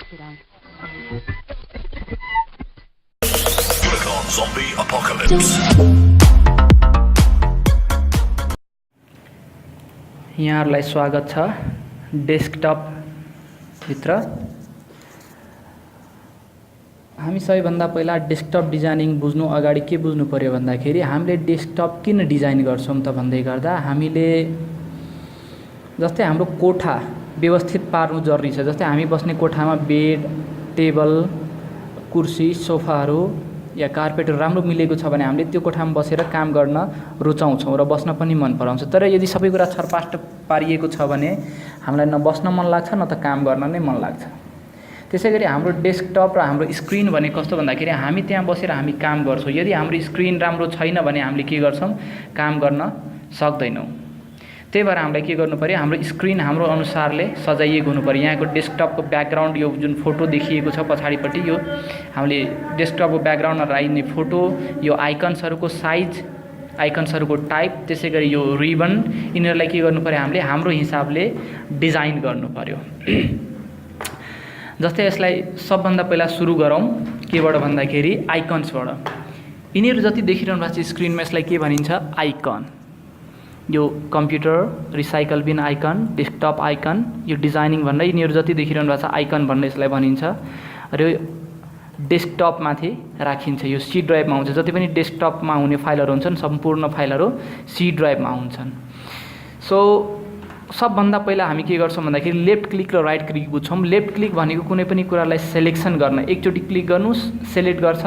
Click on Zombie Apocalypse. यहाँहरूलाई स्वागत छ डेस्कटप भित्र। हामी सबैभन्दा पहिला डेस्कटप डिजाइनिङ बुझ्नु अगाडि के बुझ्नु पर्यो भन्दाखेरि हामीले डेस्कटप किन डिजाइन गर्छौं त भन्दै गर्दा हामीले जस्तै हाम्रो कोठा व्यवस्थित पार्नु जरुरी छ। जस्तै हामी बस्ने कोठामा बेड, टेबल, कुर्सी, सोफाहरू या कार्पेटहरू राम्रो मिलेको छ भने हामीले त्यो कोठामा बसेर काम गर्न रुचाउँछौं र बस्न पनि मन पराउँछ। तर यदि सबै कुरा छरपास्ट पारिएको छ भने हामीलाई न बस्न मन लाग्छ न त काम गर्न नै मन लाग्छ। त्यसैगरी हाम्रो डेस्कटप र हाम्रो स्क्रिन भने कस्तो भन्दाखेरि हामी त्यहाँ बसेर हामी काम गर्छौं। यदि हाम्रो स्क्रिन राम्रो छैन भने हामीले के गर्छौं, काम गर्न सक्दैनौं। त्यही भएर हामीलाई के गर्नु पर्यो, हाम्रो स्क्रिन हाम्रो अनुसारले सजाइएको हुनु पर्यो। यहाँको डेस्कटपको ब्याकग्राउन्ड यो जुन फोटो देखिएको छ पछाडिपट्टि, यो हामीले डेस्कटपको ब्याकग्राउन्डमा राख्ने फोटो, यो आइकन्सहरूको साइज, आइकन्सहरूको टाइप, त्यसैगरी यो रिबन, यिनीहरूलाई के गर्नु पर्यो, हामीले हाम्रो हिसाबले डिजाइन गर्नु पर्यो। जस्तै यसलाई सबभन्दा पहिला सुरु गरौँ केबाट भन्दाखेरि आइकन्सबाट। यिनीहरू जति देखिरहनु भएको छ स्क्रिनमा यसलाई के भनिन्छ, आइकन। यो कम्प्युटर रिसाइकल बिन आइकन, डेस्कटप आइकन, यो डिजाइनिङ भन्दा यिनीहरू जति देखिरहनु भएको छ आइकन भन्ने यसलाई भनिन्छ। र यो डेस्कटपमाथि राखिन्छ, यो सी ड्राइभमा हुन्छ। जति पनि डेस्कटपमा हुने फाइलहरू हुन्छन् सम्पूर्ण फाइलहरू सी ड्राइभमा हुन्छन्। सो सबभन्दा पहिला हामी के गर्छौं भन्दाखेरि लेफ्ट क्लिक र राइट क्लिक बुझ्छौं। लेफ्ट क्लिक भनेको कुनै पनि कुरालाई सेलेक्सन गर्न, एकचोटि क्लिक गर्नुस् सेलेक्ट गर्छ,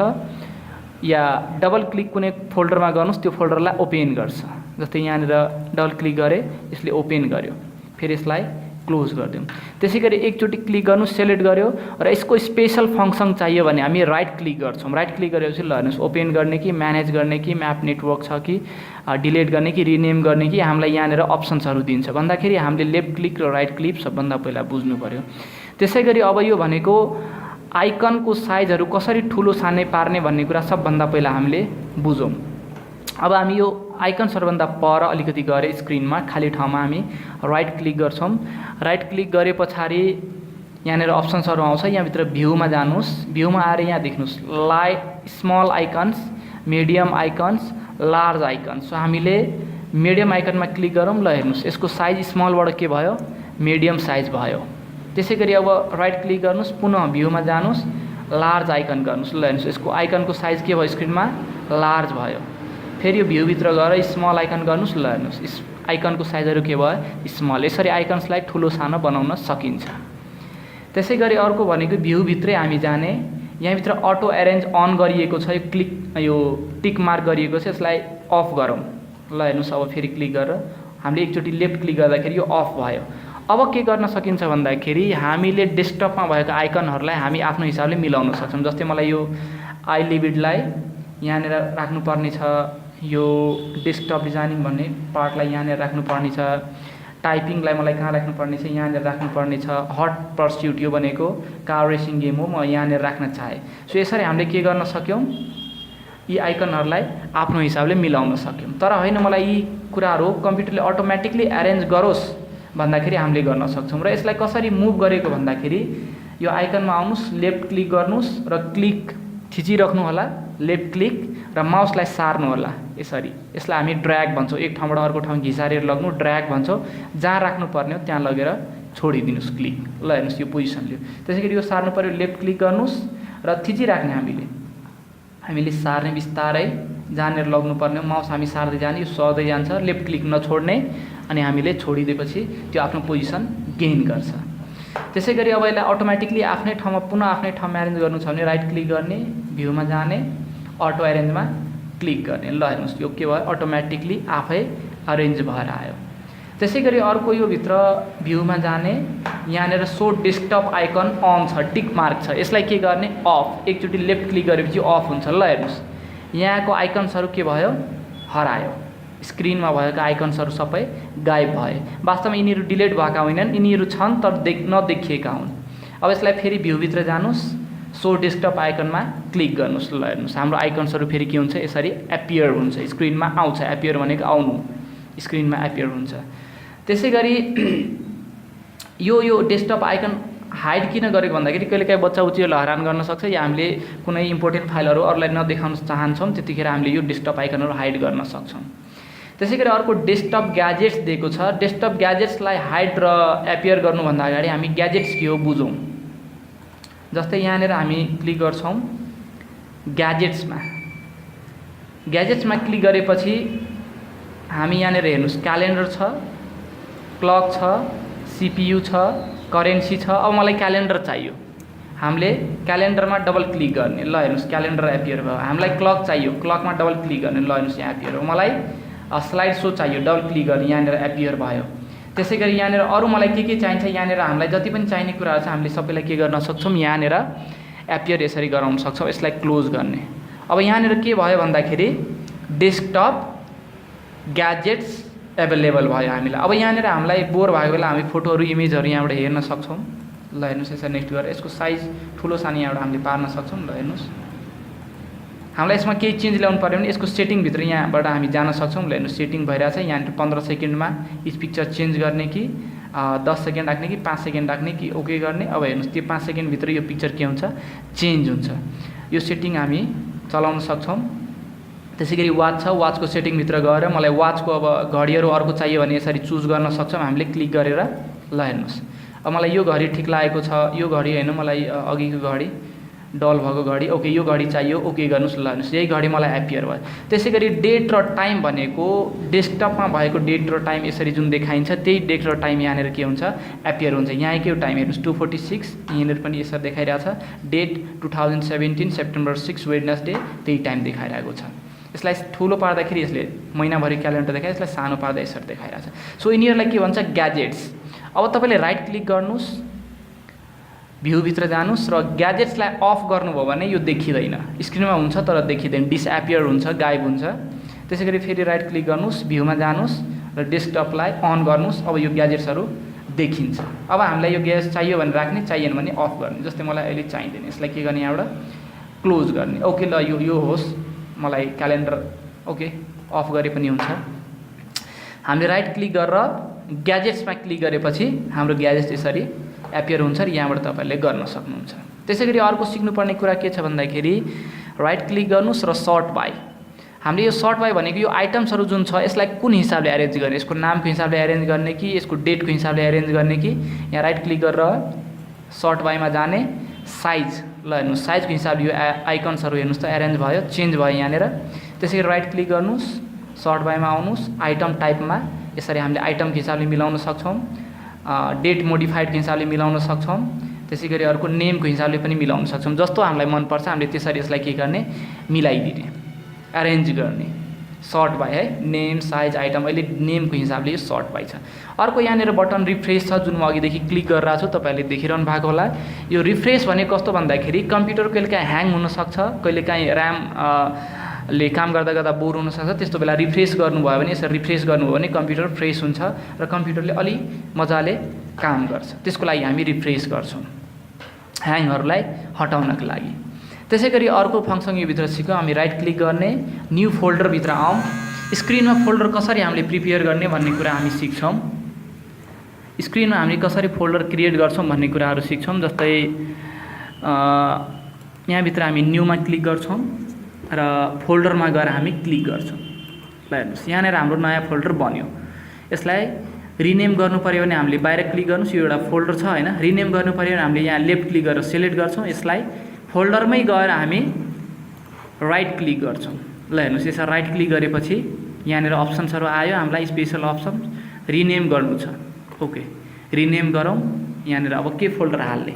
या डबल क्लिक कुनै फोल्डरमा गर्नुस् त्यो फोल्डरलाई ओपन गर्छ। जस्तै यहाँनिर डबल क्लिक गरे यसले ओपन गर्यो, फेरि यसलाई क्लोज गरिदिउँ। त्यसैगरी एकचोटि क्लिक गर्नु सेलेक्ट गर्यो र यसको स्पेशल फंक्सन चाहियो भने हामी राइट क्लिक गर्छौं। राइट क्लिक गरेपछि ल हेर्नुस् ओपन गर्ने कि म्यानेज गर्ने कि म्याप नेटवर्क छ कि डिलिट गर्ने कि रिनेम गर्ने कि हामीलाई यहाँनिर अप्सन्सहरू दिन्छ भन्दाखेरि हामीले लेफ्ट क्लिक र राइट क्लिक सबभन्दा पहिला बुझ्नु पर्यो। त्यसैगरी अब यो भनेको आइकनको साइजहरू कसरी ठुलो सानै पार्ने भन्ने कुरा सबभन्दा पहिला हामीले बुझौँ। अब हामी यो आइकन सबभन्दा पर अलिकति गरे स्क्रिनमा खाली ठाउँमा हामी राइट क्लिक गर्छौं। राइट क्लिक गरे पछाडि यहाँनिर अप्सन्सहरू आउँछ, यहाँभित्र भ्यूमा जानुस्, भ्यूमा आएर यहाँ देख्नुस् small icons, medium icons, large icons. So हामीले मिडियम आइकनमा क्लिक गरौँ। ल हेर्नुस् यसको साइज स्मलबाट के भयो, मिडियम साइज भयो। त्यसैगरी अब राइट क्लिक गर्नुस्, पुनः भ्यूमा जानुस्, लार्ज आइकन गर्नुस्। ल हेर्नुस् यसको आइकनको साइज के भयो, स्क्रिनमा लार्ज भयो। फेरि यो भ्यूभित्र गएर स्मल आइकन गर्नुस्। ल हेर्नुस् आइकनको साइजहरू के भयो, स्मल। यसरी आइकन्सलाई ठुलो सानो बनाउन सकिन्छ। त्यसैगरी अर्को भनेको भ्यूभित्रै हामी जाने, यहाँभित्र अटो एरेन्ज अन गरिएको छ, यो क्लिक यो टिक मार्क गरिएको छ, यसलाई अफ गरौँ। ल हेर्नुस् अब फेरि क्लिक गरेर हामीले एकचोटि लेफ्ट क्लिक गर्दाखेरि यो अफ भयो। अब के गर्न सकिन्छ भन्दाखेरि हामीले डेस्कटपमा भएको आइकनहरूलाई हामी आफ्नो हिसाबले मिलाउन सक्छौँ। जस्तै मलाई यो आई लिभ इटलाई यहाँनिर राख्नुपर्ने छ, यो डेस्कटप डिजाइनिङ भन्ने पार्टलाई यहाँनिर राख्नुपर्ने छ, टाइपिङलाई मलाई कहाँ राख्नुपर्ने छ, यहाँनिर राख्नुपर्ने छ, हट पर्स्युट यो भनेको कार रेसिङ गेम हो, म यहाँनिर राख्न चाहे। सो यसरी हामीले के गर्न सक्यौँ, यी आइकनहरूलाई आफ्नो हिसाबले मिलाउन सक्यौँ। तर होइन मलाई यी कुराहरू कम्प्युटरले अटोमेटिकली एरेन्ज गरोस् भन्दाखेरि हामीले गर्न सक्छौँ। र यसलाई कसरी मुभ गरेको भन्दाखेरि यो आइकनमा आउनुस्, लेफ्ट क्लिक गर्नुस् र क्लिक थिचिराख्नु होला, लेफ्ट क्लिक र माउसलाई सार्नु होला यसरी। यसलाई हामी ड्र्याग भन्छौँ, एक ठाउँबाट अर्को ठाउँ घिसारेर लग्नु ड्र्याग भन्छौँ। जहाँ राख्नुपर्ने हो त्यहाँ लगेर छोडिदिनुस् क्लिक। ल हेर्नुस् यो पोजिसन लियो। त्यसैगरी यो सार्नु पर्यो, लेफ्ट क्लिक गर्नुस् र थिचिराख्ने हामीले सार्ने बिस्तारै जहाँनिर लग्नुपर्ने हो माउस हामी सार्दै जाने, यो सर्दै जान्छ, लेफ्ट क्लिक नछोड्ने, अनि हामीले छोडिदिएपछि त्यो आफ्नो पोजिसन गेन गर्छ। त्यसैगरी अब यसलाई अटोमेटिकली आफ्नै ठाउँमा पुनः आफ्नै ठाउँमा एरेन्ज गर्नु छ भने राइट क्लिक गर्ने, भ्यूमा जाने, अटो एरेन्जमा क्लिक गर्ने। ल हेर्नुस् यो के भयो, अटोमेटिकली आफै अरेन्ज भएर आयो। त्यसैगरी अर्को यो भित्र भ्यूमा जाने, यहाँनिर सो डेस्कटप आइकन अन छ, टिक मार्क छ, यसलाई के गर्ने, अफ। एकचोटि लेफ्ट क्लिक गरेपछि अफ हुन्छ। ल हेर्नुस् यहाँको आइकन्सहरू के भयो, हरायो। स्क्रिनमा भएको आइकन्सहरू सबै गायब भए। वास्तवमा यिनीहरू डिलिट भएका होइनन्, यिनीहरू छन् तर नदेखिएका हुन्। अब यसलाई फेरि भ्यूभित्र जानुस्, सो डेस्कटप आइकनमा क्लिक गर्नुस्। ल हेर्नुस् हाम्रो आइकन्सहरू फेरि के हुन्छ, यसरी एपियर हुन्छ, स्क्रिनमा आउँछ। एपियर भनेको आउनु, स्क्रिनमा एपियर हुन्छ। त्यसैगरी यो डेस्कटप आइकन हाइड किन गरेको भन्दाखेरि कहिलेकाहीँ बच्चा उच्चीहरूलाई हैरान गर्न सक्छ या हामीले कुनै इम्पोर्टेन्ट फाइलहरू अरूलाई नदेखाउन चाहन्छौँ त्यतिखेर हामीले यो डेस्कटप आइकनहरू हाइड गर्न सक्छौँ। त्यसै गरी अर्को डेस्कटप ग्याजेट्स दिएको छ। डेस्कटप ग्याजेट्सलाई हाइड र एपियर गर्नुभन्दा अगाडि हामी ग्याजेट्स के हो बुझौँ। जस्तै यहाँनिर हामी क्लिक गर्छौँ ग्याजेट्समा। ग्याजेट्समा क्लिक गरेपछि हामी यहाँनिर हेर्नुहोस् क्यालेन्डर छ, क्लक छ, CPU छ, करेन्सी छ। अब मलाई क्यालेन्डर चाहियो, हामीले क्यालेन्डरमा डबल क्लिक गर्ने। ल हेर्नुहोस् क्यालेन्डर एपियर भयो। हामीलाई क्लक चाहियो, क्लकमा डबल क्लिक गर्ने। ल हेर्नुहोस् यहाँ एपियर हो। मलाई स्लाइड सो चाहियो, डबल क्लिक गर्ने, यहाँनिर एपियर भयो। त्यसै गरी यहाँनिर अरू मलाई के चाहिन्छ, यहाँनिर हामीलाई जति पनि चाहिने कुराहरू छ हामीले सबैलाई के गर्न सक्छौँ, यहाँनिर एपियर यसरी गराउन सक्छौँ। यसलाई क्लोज गर्ने। अब यहाँनिर के भयो भन्दाखेरि डेस्कटप ग्याजेट्स एभाइलेबल भयो हामीलाई। अब यहाँनिर हामीलाई बोर भएको बेला हामी फोटोहरू इमेजहरू यहाँबाट हेर्न सक्छौँ। ल हेर्नुहोस् यसरी नेक्स्ट गरेर यसको साइज ठुलो सानो यहाँबाट हामीले पार्न सक्छौँ। ल हेर्नुहोस् हामीलाई यसमा केही चेन्ज ल्याउनु पऱ्यो भने यसको सेटिङभित्र यहाँबाट हामी जान सक्छौँ। ल हेर्नुहोस् सेटिङ भइरहेछ। यहाँनिर 15 सेकेन्डमा इच पिक्चर चेन्ज गर्ने कि 10 सेकेन्ड राख्ने कि 5 सेकेन्ड राख्ने कि ओके गर्ने। अब हेर्नुहोस् त्यो 5 सेकेन्डभित्र यो पिक्चर के हुन्छ, चेन्ज हुन्छ। यो सेटिङ हामी चलाउन सक्छौँ। त्यसै गरी वाच छ, वाचको सेटिङभित्र गएर मलाई वाचको अब घडीहरू अर्को चाहियो भने यसरी चुज गर्न सक्छौँ हामीले क्लिक गरेर। ल हेर्नुहोस् अब मलाई यो घडी ठिक लागेको छ, यो घडी होइन मलाई अघिको घडी डल भएको घडी, ओके यो घडी चाहियो, ओके गर्नुहोस्। ल हेर्नुहोस् यही घडी मलाई एपियर भयो। त्यसै गरी डेट र टाइम भनेको डेस्कटपमा भएको डेट र टाइम यसरी जुन देखाइन्छ त्यही डेट र टाइम यहाँनिर के हुन्छ, एपियर हुन्छ। यहाँ के टाइम हेर्नुहोस् 2:46 यहाँनिर पनि यसरी देखाइरहेछ। डेट 2017 सेप्टेम्बर 6 वेडनेसडे, त्यही टाइम देखाइरहेको छ। यसलाई ठुलो पार्दाखेरि यसले महिनाभरि क्यालेन्डर देखायो, यसलाई सानो पार्दा यसरी देखाइरहेछ। सो यिनीहरूलाई के भन्छ, ग्याजेट्स। अब तपाईँले राइट क्लिक गर्नुहोस्, भ्यूभित्र जानुहोस् र ग्याजेट्सलाई अफ गर्नुभयो भने यो देखिँदैन, स्क्रिनमा हुन्छ तर देखिँदैन, डिसएपियर हुन्छ, गायब हुन्छ। त्यसै गरी फेरि राइट क्लिक गर्नुहोस्, भ्यूमा जानुहोस् र डेस्कटपलाई अन गर्नुहोस्। अब यो ग्याजेट्सहरू देखिन्छ। अब हामीलाई यो ग्याजेट्स चाहियो भने राख्ने, चाहिएन भने अफ गर्ने। जस्तै मलाई अहिले चाहिँदैन, यसलाई के गर्ने यहाँबाट क्लोज गर्ने। ओके ल यो होस्, मलाई क्यालेन्डर ओके अफ गरे पनि हुन्छ। हामीले राइट क्लिक गरेर ग्याजेट्समा क्लिक गरेपछि हाम्रो ग्याजेट्स यसरी एपियर हुन्छ र यहाँबाट तपाईँहरूले गर्न सक्नुहुन्छ। त्यसै गरी अर्को सिक्नुपर्ने कुरा के छ भन्दाखेरि राइट क्लिक गर्नुहोस् र सर्ट बाई। हामीले यो सर्ट बाई भनेको यो आइटम्सहरू जुन छ यसलाई कुन हिसाबले एरेन्ज गर्ने, यसको नामको हिसाबले एरेन्ज गर्ने कि यसको डेटको हिसाबले एरेन्ज गर्ने कि। यहाँ राइट क्लिक गरेर सर्ट बाईमा जाने, साइज ल हेर्नुहोस् साइजको हिसाबले यो आइकन्सहरू हेर्नुहोस् त एरेन्ज भयो, चेन्ज भयो यहाँनिर। त्यसै गरी राइट क्लिक गर्नुहोस्, सर्ट बाईमा आउनुहोस्, आइटम टाइपमा यसरी हामीले आइटमको हिसाबले मिलाउन सक्छौँ, डेट मोडिफाइडको हिसाबले मिलाउन सक्छौँ। त्यसै गरी अर्को नेमको हिसाबले पनि मिलाउन सक्छौँ। जस्तो हामीलाई मनपर्छ हामीले त्यसरी यसलाई के गर्ने, मिलाइदिने, एरेन्ज गर्ने। सर्ट बाई है, नेम साइज आइटम, अहिले नेमको हिसाबले यो सर्ट बाई छ। अर्को यहाँनिर बटन रिफ्रेस छ जुन म अघिदेखि क्लिक गरिरहेको छु, तपाईँहरूले देखिरहनु भएको होला। यो रिफ्रेस भने कस्तो भन्दाखेरि कम्प्युटर कहिलेकाहीँ ह्याङ हुनसक्छ, कहिलेकाहीँ ऱ्याम ले काम गर्दा गर्दा बोर हुनसक्छ। त्यस्तो बेला रिफ्रेस गर्नुभयो भने, यसरी रिफ्रेस गर्नुभयो भने कम्प्युटर फ्रेस हुन्छ र कम्प्युटरले अलि मजाले काम गर्छ। त्यसको लागि हामी रिफ्रेस गर्छौँ ह्याङहरूलाई हटाउनको लागि। त्यसै गरी अर्को फङ्सन यो भित्र सिक्यौँ, हामी राइट क्लिक गर्ने, न्यू फोल्डरभित्र आउँ, स्क्रिनमा फोल्डर कसरी हामीले प्रिपेयर गर्ने भन्ने कुरा हामी सिक्छौँ। स्क्रिनमा हामी कसरी फोल्डर क्रिएट गर्छौँ भन्ने कुराहरू सिक्छौँ। जस्तै यहाँभित्र हामी न्यूमा क्लिक गर्छौँ र फोल्डरमा गएर हामी क्लिक गर्छौँ। ल हेर्नुहोस् यहाँनिर हाम्रो नयाँ फोल्डर बन्यो। यसलाई रिनेम गर्नु पऱ्यो भने हामीले बाहिर क्लिक गर्नुहोस्, यो एउटा फोल्डर छ होइन। रिनेम गर्नु पऱ्यो भने हामीले यहाँ लेफ्ट क्लिक गरेर सिलेक्ट गर्छौँ, यसलाई फोल्डरमै गएर हामी राइट क्लिक गर्छौँ। ल हेर्नुहोस् यसरी राइट क्लिक गरेपछि यहाँनिर अप्सन्सहरू आयो, हामीलाई स्पेसल अप्सन रिनेम गर्नु छ। ओके रिनेम गरौँ, यहाँनिर अब के फोल्डर हाल्ने,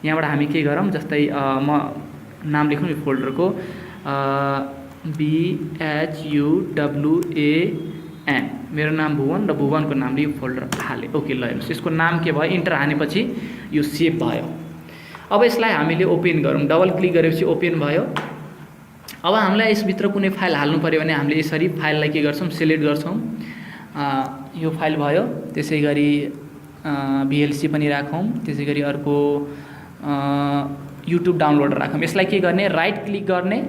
यहाँबाट हामी के गरौँ, जस्तै म नाम लेखौँ यो फोल्डरको BHUWAN, मेरो नाम भुवन र भुवनको नामले यो फोल्डर हालेँ। ओके ल हेर्नुहोस् यसको नाम के भयो, इन्टर हानेपछि यो सेभ भयो। अब यसलाई हामीले ओपन गरौँ, डबल क्लिक गरेपछि ओपन भयो। अब हामीलाई यसभित्र कुनै फाइल हाल्नु पऱ्यो भने हामीले यसरी फाइललाई के गर्छौँ, सिलेक्ट गर्छौँ, यो फाइल भयो। त्यसै गरी VLC पनि राखौँ, त्यसै गरी अर्को युट्युब डाउनलोडर राखौँ। यसलाई के गर्ने, राइट क्लिक गर्ने,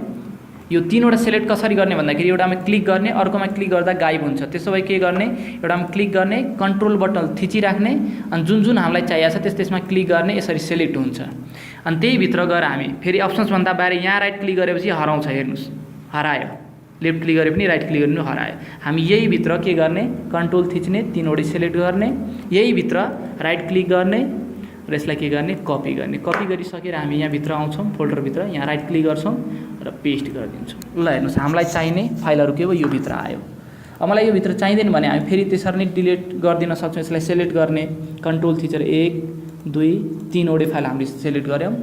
यो तीनवटा सेलेक्ट कसरी गर्ने भन्दाखेरि एउटामा क्लिक गर्ने, अर्कोमा क्लिक गर्दा गायब हुन्छ। त्यसो भए के गर्ने, एउटामा क्लिक गर्ने, कन्ट्रोल बटन थिचिराख्ने, अनि जुन जुन हामीलाई चाहिएको छ त्यसमा क्लिक गर्ने, यसरी सेलेक्ट हुन्छ। अनि त्यही भित्र गएर हामी फेरि अप्सन्स भन्दा बाहिर यहाँ राइट क्लिक गरेपछि हराउँछ, हेर्नुहोस् हरायो। लेफ्ट क्लिक गरे पनि राइट क्लिक गरे पनि हरायो। हामी यही भित्र के गर्ने, कन्ट्रोल थिच्ने, तीनवटै सेलेक्ट गर्ने, यही भित्र राइट क्लिक गर्ने र यसलाई के गर्ने, कपी गर्ने। कपी गरिसकेर हामी यहाँभित्र आउँछौँ, फोल्डरभित्र, यहाँ राइट क्लिक गर्छौँ र पेस्ट गरिदिन्छौँ। ल हेर्नुहोस्, हामीलाई चाहिने फाइलहरू के हो, यो भित्र आयो। अब मलाई यो भित्र चाहिँदैन भने हामी फेरि त्यसरी नै डिलिट गरिदिन सक्छौँ। यसलाई सेलेक्ट गर्ने, कन्ट्रोल थिचेर 1 2 3वटै फाइल हामीले सेलेक्ट गऱ्यौँ,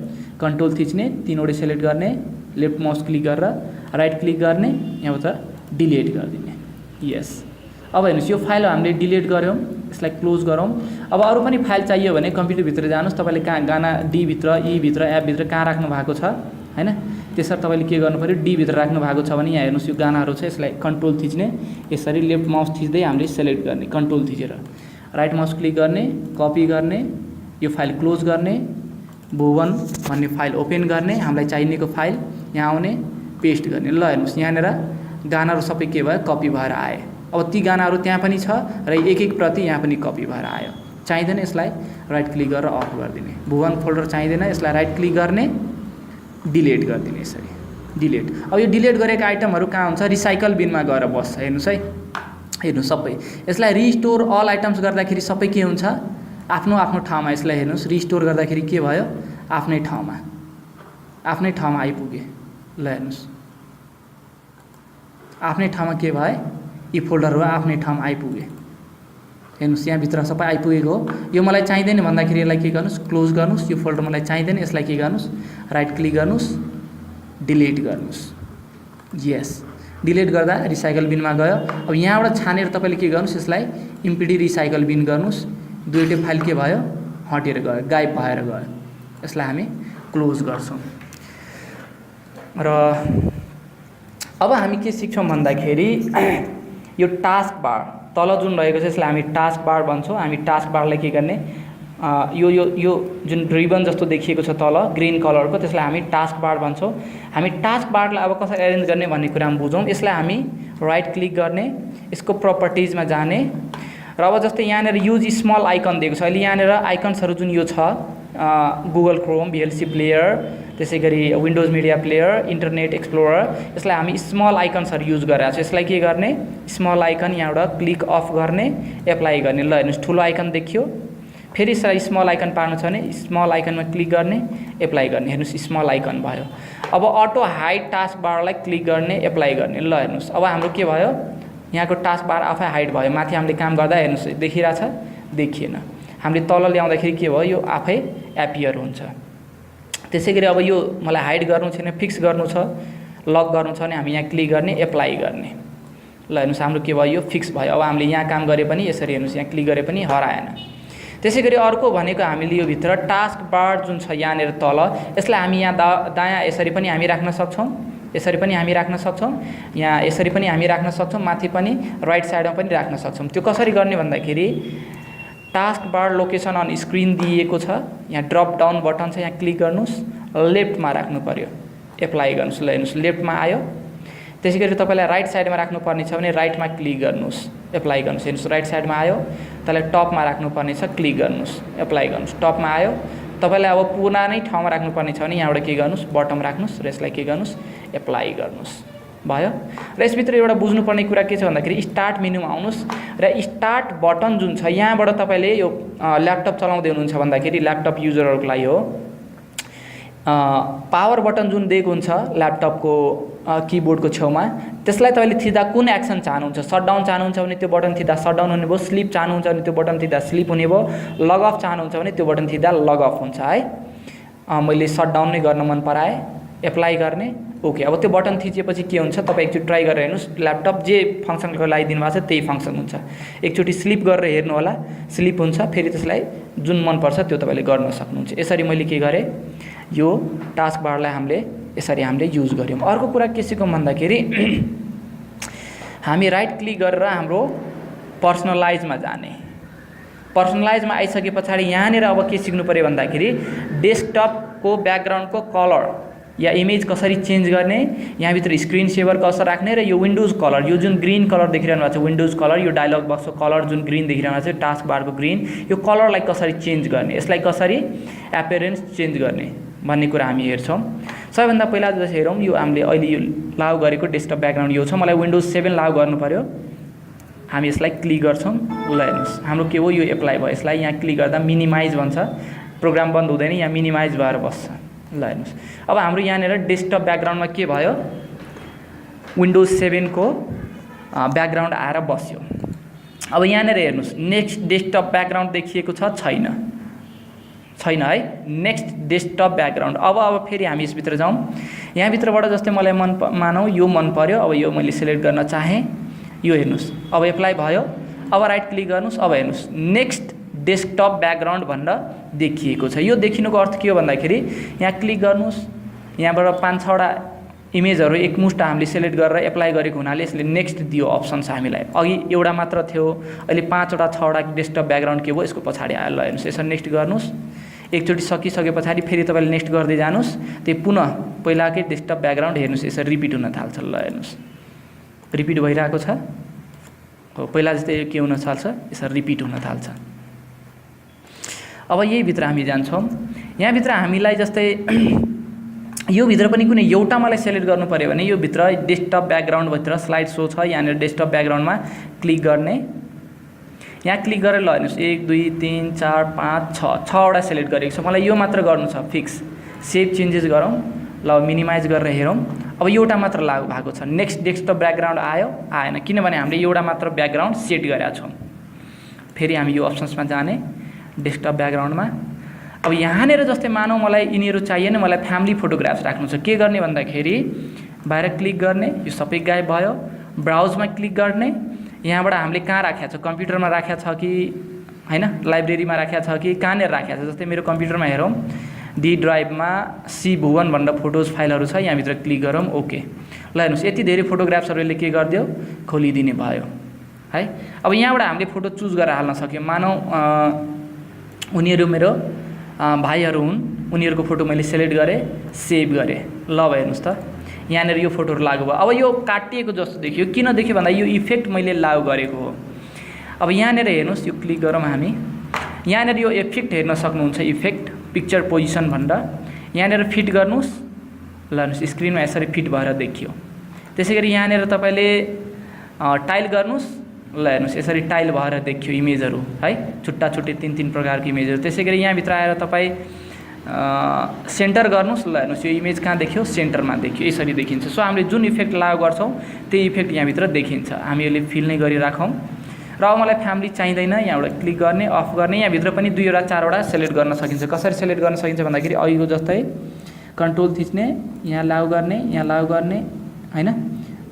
कन्ट्रोल थिच्ने, तीनवटै सेलेक्ट गर्ने, लेफ्ट माउस क्लिक गरेर राइट क्लिक गर्ने, यहाँबाट डिलिट गरिदिने। यस, अब हेर्नुहोस् यो फाइल हामीले डिलिट गऱ्यौँ, यसलाई क्लोज गरौँ। अब अरू पनि फाइल चाहियो भने कम्प्युटरभित्र जानुहोस्, तपाईँले कहाँ गाना डी भित्र, ई भित्र, एप भित्र कहाँ राख्नु भएको छ हैन, त्यसरी तपाईँले के गर्नु पऱ्यो, डी भित्र राख्नु भएको छ भने यहाँ हेर्नुहोस् यो गानाहरू छ, यसलाई कन्ट्रोल थिच्ने, यसरी लेफ्ट माउस थिच्दै हामीले सेलेक्ट गर्ने, कन्ट्रोल थिचेर राइट माउस क्लिक गर्ने, कपी गर्ने, यो फाइल क्लोज गर्ने, भुवन भन्ने फाइल ओपन गर्ने, हामीलाई चाहिनेको फाइल यहाँ आउने, पेस्ट गर्ने। ल हेर्नुहोस् यहाँनिर गानाहरू सबै के भयो, कपी भएर आए। अब ती गानाहरू त्यहाँ पनि छ र एक एक प्रति यहाँ पनि कपी भएर आयो। चाहिँदैन यसलाई राइट क्लिक गरेर अफ गरिदिने। भुवन फोल्डर चाहिँदैन, यसलाई राइट क्लिक गर्ने, डिलिट गरिदिने, यसरी डिलिट। अब यो डिलिट गरेका आइटमहरू कहाँ हुन्छ, रिसाइकल बिनमा गएर बस्छ। हेर्नुहोस् है, हेर्नुहोस् सबै यसलाई रिस्टोर अल आइटम्स गर्दाखेरि सबै के हुन्छ, आफ्नो आफ्नो ठाउँमा। यसलाई हेर्नुहोस् रिस्टोर गर्दाखेरि के भयो, आफ्नै ठाउँमा आइपुगे। ल हेर्नुहोस् आफ्नै ठाउँमा के भए, यी फोल्डरहरू आफ्नै ठाउँमा आइपुगे। हेर्नुहोस् यहाँभित्र सबै आइपुगेको हो। यो मलाई चाहिँदैन भन्दाखेरि यसलाई के गर्नुहोस्, क्लोज गर्नुहोस्। यो फोल्डर मलाई चाहिँदैन, यसलाई के गर्नुहोस्, राइट क्लिक गर्नुहोस्, डिलिट गर्नुहोस्। यस, डिलिट गर्दा रिसाइकल बिनमा गयो। अब यहाँबाट छानेर तपाईँले के गर्नुहोस्, यसलाई इम्पिडी रिसाइकल बिन गर्नुहोस्। दुईटै फाइल के भयो, हटेर गयो, गायब भएर गयो। यसलाई हामी क्लोज गर्छौँ। र अब हामी के सिक्छौँ भन्दाखेरि यो टास्क बार तल जुन रहेको छ यसलाई हामी टास्क बार भन्छौँ। हामी टास्क बारलाई के गर्ने, यो यो यो जुन रिबन जस्तो देखिएको छ तल ग्रीन कलरको, त्यसलाई हामी टास्क बार भन्छौँ। हामी टास्क बारलाई अब कसरी एरेन्ज गर्ने भन्ने कुरा बुझौँ। यसलाई हामी राइट क्लिक गर्ने, यसको प्रपर्टिजमा जाने र अब जस्तै यहाँनिर युज स्मल आइकन दिएको छ। अहिले यहाँनिर आइकन्सहरू जुन यो छ, गुगल क्रोम, VLC प्लेयर, त्यसै गरी windows media player, internet explorer, यसलाई हामी स्मल आइकन्सहरू युज गरेका छौँ। यसलाई के गर्ने, स्मल आइकन यहाँबाट क्लिक अफ गर्ने, एप्लाई गर्ने। ल हेर्नुहोस् ठुलो आइकन देखियो, फेरि यसलाई स्मल आइकन पार्नु छ भने स्मल आइकनमा क्लिक गर्ने, एप्लाई गर्ने। हेर्नुहोस् स्मल आइकन भयो। अब अटो हाइड टास्क बारलाई क्लिक गर्ने, एप्लाई गर्ने। ल हेर्नुहोस् अब हाम्रो के भयो, यहाँको टास्क बार आफै हाइड भयो। माथि हामीले काम गर्दा हेर्नुहोस् देखिरहेछ, देखिएन। हामीले तल ल्याउँदाखेरि के भयो, यो आफै एपियर हुन्छ। त्यसै गरी अब यो मलाई हाइड गर्नु छैन, फिक्स गर्नु छ, लक गर्नु छ भने हामी यहाँ क्लिक गर्ने, एप्लाई गर्ने। ल हेर्नुहोस् हाम्रो के भयो, यो फिक्स भयो। अब हामीले यहाँ काम गरे पनि यसरी हेर्नुहोस् यहाँ क्लिक गरे पनि हराएन। त्यसै गरी अर्को भनेको हामीले यो भित्र टास्क बार जुन छ यहाँनिर तल, यसलाई हामी यहाँ दायाँ यसरी पनि हामी राख्न सक्छौँ, यसरी पनि हामी राख्न सक्छौँ, यहाँ यसरी पनि हामी राख्न सक्छौँ, माथि पनि राइट साइडमा पनि राख्न सक्छौँ। त्यो कसरी गर्ने भन्दाखेरि task bar location on screen दिएको छ, यहाँ ड्रप डाउन बटन छ, यहाँ क्लिक गर्नुहोस्, लेफ्टमा राख्नु पर्यो, एप्लाई गर्नुहोस्। ल हेर्नुहोस् लेफ्टमा आयो। त्यसै गरी तपाईँलाई राइट साइडमा राख्नुपर्ने छ भने राइटमा क्लिक गर्नुहोस्, एप्लाई गर्नुहोस्। हेर्नुहोस् राइट साइडमा आयो। तपाईँलाई टपमा राख्नुपर्ने छ, क्लिक गर्नुहोस्, एप्लाई गर्नुहोस्। टपमा आयो। तपाईँलाई अब पुरानै ठाउँमा राख्नुपर्ने छ भने यहाँबाट के गर्नुहोस्, बटम राख्नुहोस् र यसलाई के गर्नुहोस्, एप्लाई गर्नुहोस्। भयो। र यसभित्र एउटा बुझ्नुपर्ने कुरा के छ भन्दाखेरि स्टार्ट मेन्युमा आउनुहोस् र स्टार्ट बटन जुन छ यहाँबाट तपाईँले यो ल्यापटप चलाउँदै हुनुहुन्छ भन्दाखेरि ल्यापटप युजरहरूको लागि हो, पावर बटन जुन दिएको हुन्छ ल्यापटपको किबोर्डको छेउमा, त्यसलाई तपाईँले थिच्दा कुन एक्सन चाहनुहुन्छ, सटडाउन चाहनुहुन्छ भने त्यो बटन थिच्दा सटडाउन हुने भयो, स्लिप चाहनुहुन्छ भने त्यो बटन थिच्दा स्लिप हुने भयो, लग अफ चाहनुहुन्छ भने त्यो बटन थिच्दा लग अफ हुन्छ है। मैले सटडाउन नै गर्न मन पराएँ, एप्लाई गर्ने, ओके। अब त्यो बटन थिचेपछि के हुन्छ, तपाईँ एकचोटि ट्राई गरेर हेर्नुहोस्, ल्यापटप जे फङ्सनको लागि दिनुभएको छ त्यही फङ्सन हुन्छ। एकचोटि स्लिप गरेर हेर्नु होला, स्लिप हुन्छ, फेरि त्यसलाई जुन मनपर्छ त्यो तपाईँले गर्न सक्नुहुन्छ। यसरी मैले के गरेँ, यो टास्क बारलाई हामीले युज गऱ्यौँ। अर्को कुरा के सिकौँ भन्दाखेरि हामी राइट क्लिक गरेर हाम्रो पर्सनलाइजमा जाने। पर्सनलाइजमा आइसके पछाडि यहाँनिर अब के सिक्नु पऱ्यो भन्दाखेरि डेस्कटपको ब्याकग्राउन्डको कलर या इमेज कसरी चेन्ज गर्ने, यहाँभित्र स्क्रिन सेभर कसरी राख्ने र यो विन्डोज कलर, यो जुन ग्रीन कलर देखिरहनु भएको छ विन्डोज कलर, यो डायलग बक्सको कलर जुन ग्रीन देखिरहनु भएको छ टास्क बारको ग्रीन, यो कलरलाई कसरी चेन्ज गर्ने, यसलाई कसरी एपियरेन्स चेन्ज गर्ने भन्ने कुरा हामी हेर्छौँ। सबैभन्दा पहिला जस्तो हेरौँ, यो हामीले अहिले यो लागु गरेको डेस्कटप ब्याकग्राउन्ड यो छ, मलाई विन्डोज 7 लागु गर्नु पऱ्यो। हामी यसलाई क्लिक गर्छौँ, ल हेर्नुहोस् हाम्रो के हो, यो एप्लाई भयो। यसलाई यहाँ क्लिक गर्दा मिनिमाइज भन्छ, प्रोग्राम बन्द हुँदैन, यहाँ मिनिमाइज भएर बस्छ। ल हेर्नुहोस् अब हाम्रो यहाँनिर डेस्कटप ब्याकग्राउन्डमा के भयो, विन्डोज 7 को ब्याकग्राउन्ड आएर बस्यो। अब यहाँनिर हेर्नुहोस् नेक्स्ट डेस्कटप ब्याकग्राउन्ड देखिएको छ, छैन है, नेक्स्ट डेस्कटप ब्याकग्राउन्ड। अब फेरि हामी यसभित्र जाउँ, यहाँभित्रबाट जस्तै मलाई मानौँ यो मन पर्यो, अब यो मैले सिलेक्ट गर्न चाहेँ, यो हेर्नुहोस् अब एप्लाई भयो। अब राइट क्लिक गर्नुहोस्, अब हेर्नुहोस् नेक्स्ट डेस्कटप ब्याकग्राउन्ड भनेर देखिएको छ। यो देखिनुको अर्थ के हो भन्दाखेरि यहाँ क्लिक गर्नुहोस्, यहाँबाट 5-6वटा इमेजहरू एकमुष्ट हामीले सिलेक्ट गरेर एप्लाई गरेको हुनाले यसले नेक्स्ट दियो अप्सन्स हामीलाई। अघि एउटा मात्र थियो, अहिले 5वटा 6वटा डेस्कटप ब्याकग्राउन्ड के भयो यसको पछाडि आयो। ल हेर्नुहोस् यसरी नेक्स्ट गर्नुहोस्, एकचोटि सकिसके पछाडि फेरि तपाईँले नेक्स्ट गर्दै जानुहोस्, त्यो पुनः पहिलाकै डेस्कटप ब्याकग्राउन्ड हेर्नुहोस् यसरी रिपिट हुन थाल्छ। ल हेर्नुहोस् रिपिट भइरहेको छ, हो पहिला जस्तै के हुन थाल्छ, यसरी रिपिट हुन थाल्छ। अब यही भित्र हामी जान्छौँ, यहाँभित्र हामीलाई जस्तै यो भित्र पनि कुनै एउटा मलाई सेलेक्ट गर्नु पऱ्यो भने यो भित्र डेस्कटप ब्याकग्राउन्डभित्र स्लाइड सो छ, यहाँनिर डेस्कटप ब्याकग्राउन्डमा क्लिक गर्ने, यहाँ क्लिक गरेर ल हेर्नुहोस् 1 2 3 4 5 6वटा सेलेक्ट गरेको छ, मलाई यो मात्र गर्नु छ फिक्स। सेभ चेन्जेस गरौँ, ल मिनिमाइज गरेर हेरौँ, अब एउटा मात्र लागु भएको छ। नेक्स्ट डेस्कटप ब्याकग्राउन्ड आयो आएन, किनभने हामीले एउटा मात्र ब्याकग्राउन्ड सेट गरेका छौँ। फेरि हामी यो अप्सन्समा जाने, डेस्कटप ब्याकग्राउन्डमा अब यहाँनिर जस्तै मानौँ मलाई यिनीहरू चाहिएन, मलाई फ्यामिली फोटोग्राफ्स राख्नु छ, के गर्ने भन्दाखेरि बाहिर क्लिक गर्ने, यो सबै गायब भयो, ब्राउजमा क्लिक गर्ने, यहाँबाट हामीले कहाँ राखेको छ, कम्प्युटरमा राखेको छ कि होइन, लाइब्रेरीमा राखेको छ कि कहाँनिर राखेको छ। जस्तै मेरो कम्प्युटरमा हेरौँ, डी ड्राइभमा सी भुवन भनेर फोटोज फाइलहरू छ, यहाँभित्र क्लिक गरौँ, ओके। ल हेर्नुहोस् यति धेरै फोटोग्राफ्सहरूले के गरिदियो, खोलिदिने भयो है। अब यहाँबाट हामीले फोटो चुज गरेर हाल्न सक्यौँ, मानौँ उनीहरू मेरो भाइहरू हुन्, उनीहरूको फोटो मैले सेलेक्ट गरेँ, सेभ गरेँ, ल हेर्नुहोस् त यहाँनिर यो फोटोहरू लागु भयो। अब यो काटिएको जस्तो देखियो, किन देखियो भन्दा यो इफेक्ट मैले लागु गरेको हो। अब यहाँनिर हेर्नुहोस्, यो क्लिक गरौँ हामी, यहाँनिर यो इफेक्ट हेर्न सक्नुहुन्छ, इफेक्ट पिक्चर पोजिसन भनेर, यहाँनिर फिट गर्नुहोस्, ल हेर्नुहोस् स्क्रिनमा यसरी फिट भएर देखियो। त्यसै गरी यहाँनिर तपाईँले टाइल गर्नुहोस्, ल हेर्नुहोस् यसरी टाइल भएर देखियो इमेजहरू है, छुट्टा छुट्टै 3-3 प्रकारको इमेजहरू। त्यसै गरी यहाँभित्र आएर तपाईँ सेन्टर गर्नुहोस्, ल हेर्नुहोस् यो इमेज कहाँ देखियो, सेन्टरमा देखियो, यसरी देखिन्छ। सो हामीले जुन इफेक्ट लागु गर्छौँ त्यही इफेक्ट यहाँभित्र देखिन्छ। हामी यसले फिल नै गरिराखौँ। र अब मलाई फ्यामिली चाहिँदैन, यहाँबाट क्लिक गर्ने, अफ गर्ने, यहाँभित्र पनि 2वटा 4वटा सेलेक्ट गर्न सकिन्छ। कसरी सेलेक्ट गर्न सकिन्छ भन्दाखेरि अघिको जस्तै कन्ट्रोल थिच्ने, यहाँ लागु गर्ने, यहाँ लागु गर्ने होइन,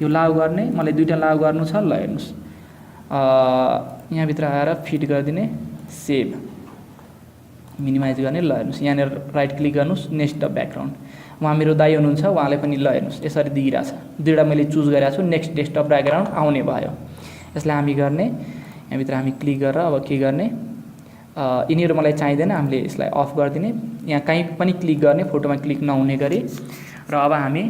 यो लागु गर्ने, मलाई 2टा लागु गर्नु छ। ल हेर्नुहोस् यहाँभित्र आएर फिट गरिदिने, सेभ मिनिमाइज गर्ने, ल हेर्नुहोस् यहाँनिर राइट क्लिक गर्नुहोस्, नेक्स्ट द ब्याकग्राउन्ड, उहाँ मेरो दाइ हुनुहुन्छ, उहाँले पनि ल हेर्नुहोस् यसरी दिइरहेछ, 2वटा मैले चुज गरेको छु, नेक्स्ट डेस्कटप ब्याकग्राउन्ड आउने भयो। यसलाई हामी गर्ने, यहाँभित्र हामी क्लिक गरेर अब के गर्ने, यिनीहरू मलाई चाहिँदैन, हामीले यसलाई अफ गरिदिने, यहाँ कहीँ पनि क्लिक गर्ने, फोटोमा क्लिक नहुने गरी। र अब हामी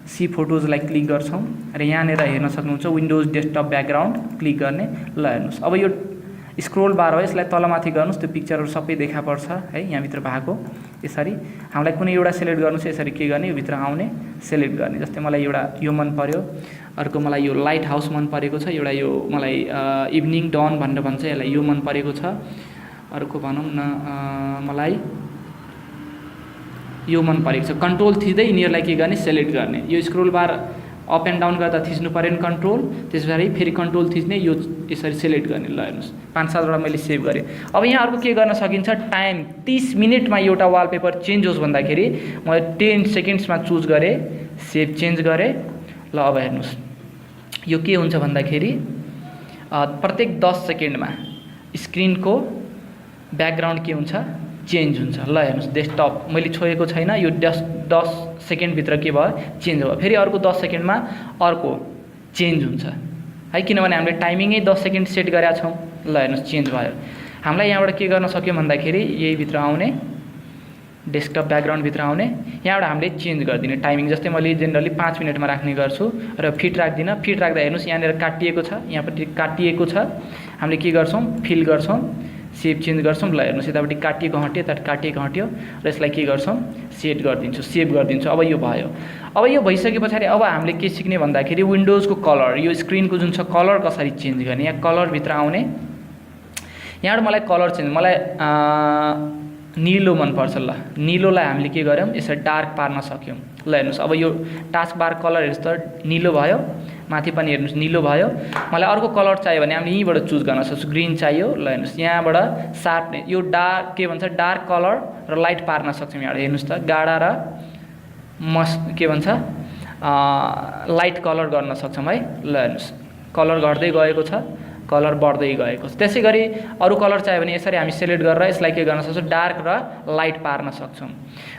सी फोटोजलाई क्लिक गर्छौँ र यहाँनिर हेर्न सक्नुहुन्छ विन्डोज डेस्कटप ब्याकग्राउन्ड क्लिक गर्ने। ल हेर्नुहोस् अब यो स्क्रोल बार हो, यसलाई तलमाथि गर्नुहोस्, त्यो पिक्चरहरू सबै देखा पर्छ है यहाँभित्र भएको। यसरी हामीलाई कुनै एउटा सेलेक्ट गर्नु छ, यसरी के गर्ने, यो भित्र आउने सेलेक्ट गर्ने। जस्तै मलाई एउटा यो मन पर्यो, अर्को मलाई यो लाइट हाउस मन परेको छ, एउटा यो मलाई इभिनिङ डन भनेर भन्छ, यसलाई यो मन परेको छ, अर्को भनौँ न मलाई यो मन परेको छ। कन्ट्रोल थिच्दै यिनीहरूलाई के गर्ने, सेलेक्ट गर्ने। यो scroll bar up and down गर्दा थिच्नु पऱ्यो कन्ट्रोल, त्यस पछाडि फेरि कन्ट्रोल थिच्ने, यो यसरी सेलेक्ट गर्ने। ल हेर्नुहोस् 5-7वटा मैले सेभ गरेँ। अब यहाँ अर्को के गर्न सकिन्छ, टाइम 30 मिनटमा एउटा वालपेपर चेन्ज होस् भन्दाखेरि मैले 10 सेकेन्ड्समा चुज गरेँ, सेभ चेन्ज गरेँ। ल अब हेर्नुहोस् यो के हुन्छ भन्दाखेरि प्रत्येक 10 सेकेन्डमा स्क्रिनको ब्याकग्राउन्ड के हुन्छ, चेन्ज हुन्छ। ल हेर्नुहोस् डेस्कटप मैले छोएको छैन, यो 10 सेकेन्डभित्र के भयो, चेन्ज भयो। फेरि अर्को 10 सेकेन्डमा अर्को चेन्ज हुन्छ है, किनभने हामीले टाइमिङै 10 सेकेन्ड सेट गरेका छौँ। ल हेर्नुहोस् चेन्ज भयो। हामीलाई यहाँबाट के गर्न सक्यौँ भन्दाखेरि यही भित्र आउने, डेस्कटप ब्याकग्राउन्डभित्र आउने, यहाँबाट हामीले चेन्ज गरिदिने टाइमिङ। जस्तै मैले जेनरली 5 मिनटमा राख्ने गर्छु र फिट राख्दिनँ। फिट राख्दा हेर्नुहोस् यहाँनिर काटिएको छ, यहाँपट्टि काटिएको छ। हामीले के गर्छौँ, फिल गर्छौँ, सेप चेन्ज गर्छौँ। ल हेर्नुहोस् यतापट्टि काटिएको हट्यो, यता काटिएको हट्यो र यसलाई के गर्छौँ, सेट गरिदिन्छु, सेभ गरिदिन्छु। अब यो भयो। अब यो भइसके पछाडि अब हामीले के सिक्ने भन्दाखेरि विन्डोजको कलर, यो स्क्रिनको जुन छ कलर कसरी चेन्ज गर्ने। यहाँ कलरभित्र आउने, यहाँबाट मलाई कलर चेन्ज, मलाई निलो मनपर्छ। ल निलोलाई हामीले के गर्यौँ, यसरी डार्क पार्न सक्यौँ। ल हेर्नुहोस् अब यो टास्क बार कलर हेर्नुहोस् त निलो भयो, माथि पनि हेर्नुहोस् निलो भयो। मलाई अर्को कलर चाहियो भने हामीले यहीँबाट चुज गर्न सक्छौँ। ग्रिन चाहियो, ल हेर्नुहोस् यहाँबाट सार्पने, यो डार्क के भन्छ डार्क कलर र लाइट पार्न सक्छौँ। यहाँबाट हेर्नुहोस् त गाढा र के भन्छ लाइट कलर गर्न सक्छौँ है। ल हेर्नुहोस् कलर घट्दै गएको छ, कलर बढ्दै गएको छ। त्यसै गरी अरू कलर चाहियो भने यसरी हामी सेलेक्ट गरेर यसलाई के गर्न सक्छौँ, डार्क र लाइट पार्न सक्छौँ।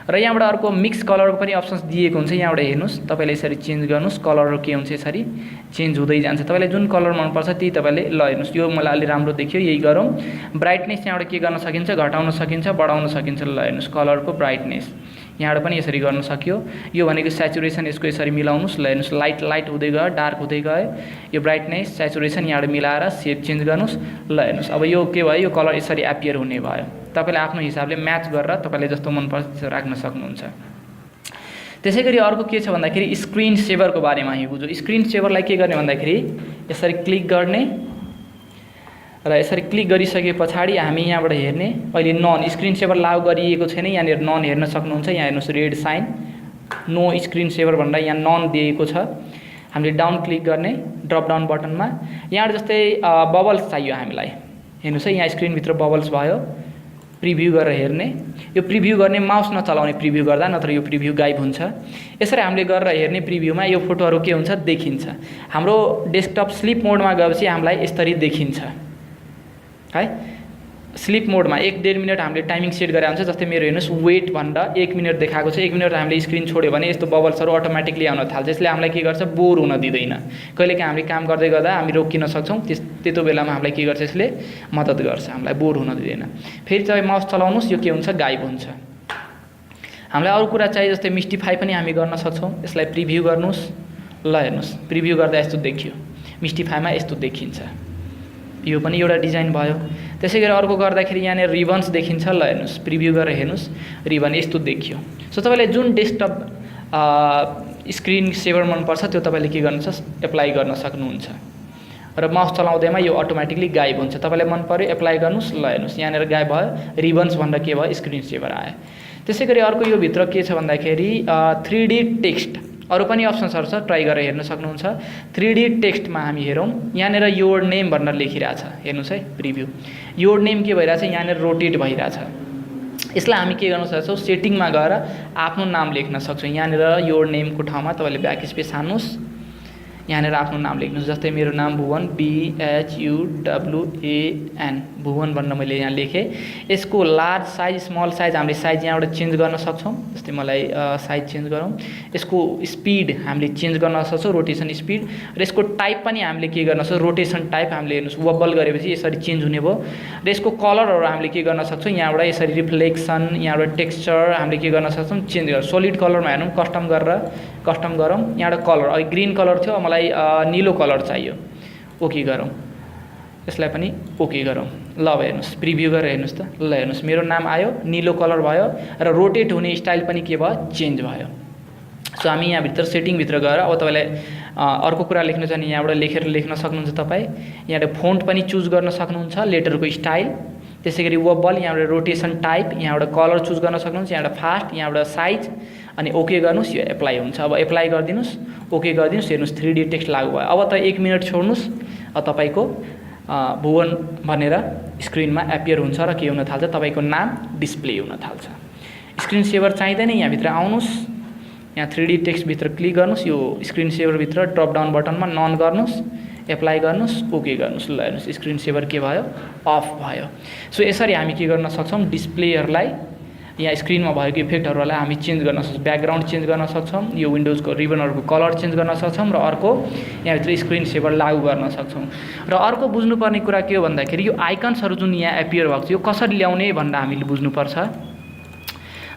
र यहाँबाट अर्को मिक्स कलरको पनि अप्सन्स दिएको हुन्छ। यहाँबाट हेर्नुहोस् तपाईँले यसरी चेन्ज गर्नुहोस्, कलरहरू के हुन्छ यसरी चेन्ज हुँदै जान्छ। तपाईँलाई जुन कलर मनपर्छ त्यही तपाईँले, ल हेर्नुहोस् यो मलाई अलि राम्रो देखियो, यही गरौँ। ब्राइटनेस यहाँबाट के गर्न सकिन्छ, घटाउन सकिन्छ, बढाउन सकिन्छ। ल हेर्नुहोस् कलरको ब्राइटनेस यहाँबाट पनि यसरी गर्न सक्यो। यो भनेको सेचुरेसन, यसको यसरी मिलाउनुहोस्। ल हेर्नुहोस् लाइट लाइट हुँदै गयो, डार्क हुँदै गयो। यो ब्राइटनेस सेचुरेसन यहाँबाट मिलाएर सेप चेन्ज गर्नुहोस्। ल हेर्नुहोस् अब यो के भयो, यो कलर यसरी एपियर हुने भयो। तपाईँले आफ्नो हिसाबले म्याच गरेर तपाईँले जस्तो मनपर्छ त्यसो राख्न सक्नुहुन्छ। त्यसै गरी अर्को के छ भन्दाखेरि स्क्रिन सेभरको बारेमा हामी बुझौँ। स्क्रिन सेभरलाई के गर्ने भन्दाखेरि यसरी क्लिक गर्ने र यसरी क्लिक गरिसके पछाडि हामी यहाँबाट हेर्ने, अहिले नन स्क्रिन सेभर लागु गरिएको छैन, यहाँनिर नन हेर्न सक्नुहुन्छ। यहाँ हेर्नुहोस् red sign, no screen saver भनेर यहाँ नन दिएको छ। हामीले डाउन क्लिक गर्ने ड्रप डाउन बटनमा, यहाँबाट जस्तै बबल्स चाहियो हामीलाई, हेर्नुहोस् है यहाँ स्क्रिनभित्र बबल्स भयो। प्रिभ्यू गरेर हेर्ने, यो प्रिभ्यू गर्ने माउस नचलाउने प्रिभ्यू गर्दा, नत्र यो प्रिभ्यू गायब हुन्छ। यसरी हामीले गरेर हेर्ने प्रिभ्यूमा यो फोटोहरू के हुन्छ देखिन्छ। हाम्रो डेस्कटप स्लिप मोडमा गएपछि हामीलाई यसरी देखिन्छ है। स्लिप मोडमा 1-1.5 मिनट हामीले टाइमिङ सेट गरेर हुन्छ। जस्तै मेरो हेर्नुहोस् वेट भनेर 1 मिनट देखाएको छ, 1 मिनट हामीले स्क्रिन छोड्यो भने यस्तो बबल्सहरू अटोमेटिकली आउन थाल्छ। यसले हामीलाई के गर्छ, बोर हुन दिँदैन। कहिलेकाहीँ हामीले काम गर्दै गर्दा हामी रोकिन सक्छौँ, त्यस्तो बेलामा हामीलाई के गर्छ, यसले मद्दत गर्छ, हामीलाई बोर हुन दिँदैन। फेरि तपाईँ माउस चलाउनुहोस्, यो के हुन्छ गायब हुन्छ। हामीलाई अरू कुरा चाहियो जस्तै मिस्टिफाई पनि हामी गर्न सक्छौँ। यसलाई प्रिभ्यू गर्नुहोस्, ल हेर्नुहोस् प्रिभ्यू गर्दा यस्तो देखियो, मिस्टिफाईमा यस्तो देखिन्छ। यो पनि एउटा डिजाइन भयो। त्यसै गरी अर्को गर्दाखेरि यहाँनिर रिबन्स देखिन्छ। ल हेर्नुहोस् प्रिभ्यू गरेर हेर्नुहोस्, रिबन यस्तो देखियो। सो तपाईँलाई जुन डेस्कटप स्क्रिन सेभर मनपर्छ त्यो तपाईँले के गर्नुहुन्छ, एप्लाई गर्न सक्नुहुन्छ। र माउस चलाउँदैमा यो अटोमेटिकली गायब हुन्छ। तपाईँलाई मन पर्यो एप्लाई गर्नुहोस्, ल हेर्नुहोस् यहाँनिर गायब भयो, रिबन्स भनेर के भयो, स्क्रिन सेभर आयो। त्यसै गरी अर्को यो भित्र के छ भन्दाखेरि 3D टेक्स्ट, अरू पनि अप्सन्सहरू छ, ट्राई गरेर हेर्न सक्नुहुन्छ। 3D टेक्स्टमा हामी हेरौँ, यहाँनिर योर नेम भनेर लेखिरहेछ, हेर्नुहोस् है प्रिभ्यू। योर नेम के भइरहेछ, यहाँनिर रोटेट भइरहेछ। यसलाई हामी के गर्न सक्छौँ, सेटिङमा गएर आफ्नो नाम लेख्न सक्छौँ। यहाँनिर योर नेमको ठाउँमा तपाईँले ब्याक स्पेस हान्नुहोस्, यहाँनिर आफ्नो नाम लेख्नुहोस्। जस्तै मेरो नाम भुवन, BHUWAN, भुवन भनेर मैले यहाँ लेखेँ। यसको लार्ज साइज, स्मल साइज हामीले साइज यहाँबाट चेन्ज गर्न सक्छौँ। जस्तै मलाई साइज चेन्ज गरौँ। यसको स्पिड हामीले चेन्ज गर्न सक्छौँ, रोटेसन स्पिड। र यसको टाइप पनि हामीले के गर्न सक्छौँ, रोटेसन टाइप। हामीले हेर्नुहोस् वब्बल गरेपछि यसरी चेन्ज हुने भयो। र यसको कलरहरू हामीले के गर्न सक्छौँ, यहाँबाट यसरी रिफ्लेक्सन, यहाँबाट टेक्स्चर हामीले के गर्न सक्छौँ, चेन्ज गरेर सोलिड कलरमा हेर्नु, कस्टम गरौँ। यहाँबाट कलर अहिले ग्रिन कलर थियो, मलाई निलो कलर चाहियो, ओके गरौँ। यसलाई पनि ओके गरौँ। ल अब हेर्नुहोस् प्रिभ्यू गरेर हेर्नुहोस् त, ल हेर्नुहोस् मेरो नाम आयो, निलो कलर भयो र रोटेट हुने स्टाइल पनि के भयो, चेन्ज भयो। सो हामी यहाँभित्र सेटिङभित्र गएर अब तपाईँलाई अर्को कुरा लेख्नु छ भने यहाँबाट लेख्न सक्नुहुन्छ। तपाईँ यहाँबाट फोन्ट पनि चुज गर्न सक्नुहुन्छ, लेटरको स्टाइल। त्यसै गरी वब्बल, यहाँबाट रोटेसन टाइप, यहाँबाट कलर चुज गर्न सक्नुहुन्छ, यहाँबाट फास्ट, यहाँबाट साइज, अनि ओके गर्नुहोस्, यो एप्लाई हुन्छ। अब एप्लाई गरिदिनुहोस्, ओके गरिदिनुहोस्, हेर्नुहोस् 3D टेक्स्ट लागु भयो। अब त 1 मिनट छोड्नुहोस्, तपाईँको भुवन भनेर स्क्रिनमा एपियर हुन्छ र के हुन थाल्छ, तपाईँको नाम डिस्प्ले हुन थाल्छ। स्क्रिन सेभर चाहिँदैन, यहाँभित्र आउनुहोस्, यहाँ 3D टेक्स्टभित्र क्लिक गर्नुहोस्, यो स्क्रिन सेभरभित्र ड्रप डाउन बटनमा नन गर्नुहोस्, एप्लाई गर्नुहोस्, ओके गर्नुहोस्। ल हेर्नुहोस् स्क्रिन सेभर के भयो, अफ भयो। सो यसरी हामी के गर्न सक्छौँ, डिस्प्लेहरूलाई यहाँ स्क्रिनमा भएको इफेक्टहरूलाई हामी चेन्ज गर्न सक्छौँ। ब्याकग्राउन्ड चेन्ज गर्न सक्छौँ, यो विन्डोजको रिबनहरूको कलर चेन्ज गर्न सक्छौँ, र अर्को यहाँभित्र स्क्रिन सेभर लागु गर्न सक्छौँ। र अर्को बुझ्नुपर्ने कुरा के हो भन्दाखेरि यो आइकन्सहरू जुन यहाँ एपियर भएको छ यो कसरी ल्याउने भनेर हामीले बुझ्नुपर्छ।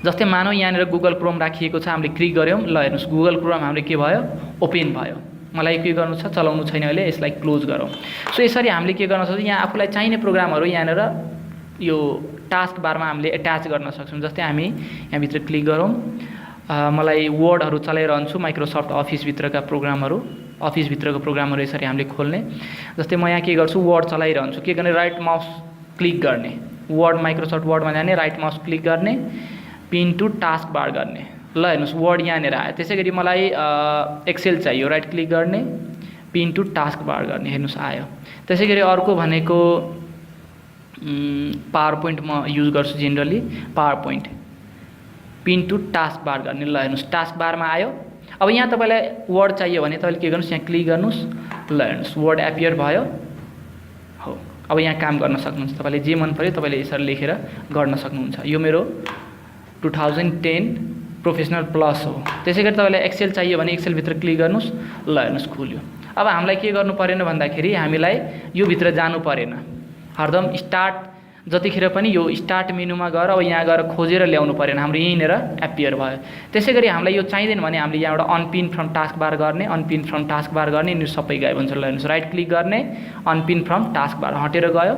जस्तै मानौँ यहाँनिर गुगल क्रोम राखिएको छ, हामीले क्लिक गऱ्यौँ, ल हेर्नुहोस् गुगल क्रोम हाम्रो के भयो, ओपन भयो। मलाई के गर्नु छ, चलाउनु छैन अहिले, यसलाई क्लोज गरौँ। सो यसरी हामीले के गर्न सक्छौँ, यहाँ आफूलाई चाहिने प्रोग्रामहरू यहाँनिर यो टास्क बारमा हामीले एट्याच गर्न सक्छौँ। जस्तै हामी यहाँभित्र क्लिक गरौँ, मलाई वर्डहरू चलाइरहन्छु, माइक्रोसफ्ट अफिसभित्रका प्रोग्रामहरू, अफिसभित्रको प्रोग्रामहरू यसरी हामीले खोल्ने। जस्तै म यहाँ के गर्छु, वर्ड चलाइरहन्छु, के गर्ने, राइट माउस क्लिक गर्ने, वर्ड माइक्रोसफ्ट वर्डमा जाने, राइट माउस क्लिक गर्ने, पिन टु टास्क बार गर्ने। ल हेर्नुहोस् वर्ड यहाँनिर आयो। त्यसै गरी मलाई एक्सेल चाहियो, राइट क्लिक गर्ने, पिन टु टास्क बार गर्ने, हेर्नुहोस् आयो। त्यसै गरी अर्को भनेको पावर पोइन्ट म युज गर्छु generally, power point, pin to task bar गर्ने। ल हेर्नुहोस् टास्क बारमा आयो। अब यहाँ तपाईँलाई वर्ड चाहियो भने तपाईँले के गर्नुहोस्, यहाँ क्लिक गर्नुहोस्, ल हेर्नुहोस् वर्ड एपियर भयो हो। अब यहाँ काम गर्न सक्नुहुन्छ, तपाईँले जे मन पऱ्यो तपाईँले यसरी लेखेर गर्न सक्नुहुन्छ। यो मेरो 2010 प्रोफेसनल प्लस हो। त्यसै गरी तपाईँलाई एक्सेल चाहियो भने एक्सेलभित्र क्लिक गर्नुहोस्, ल हेर्नुहोस् खुल्यो। अब हामीलाई के गर्नु परेन भन्दाखेरि हामीलाई यो भित्र जानु परेन, हरदम स्टार्ट जतिखेर पनि यो स्टार्ट मेनुमा गएर अब यहाँ गएर खोजेर ल्याउनु परेन, हाम्रो यहीँनिर एपियर भयो। त्यसै गरी हामीलाई यो चाहिँदैन भने हामीले यहाँबाट अनपिन फ्रम टास्क बार गर्ने, अनपिन फ्रम टास्क बार गर्ने, यिनीहरू सबै गायब हुन्छ। ल हेर्नुहोस् राइट क्लिक गर्ने, अनपिन फ्रम टास्क बार हटेर गयो।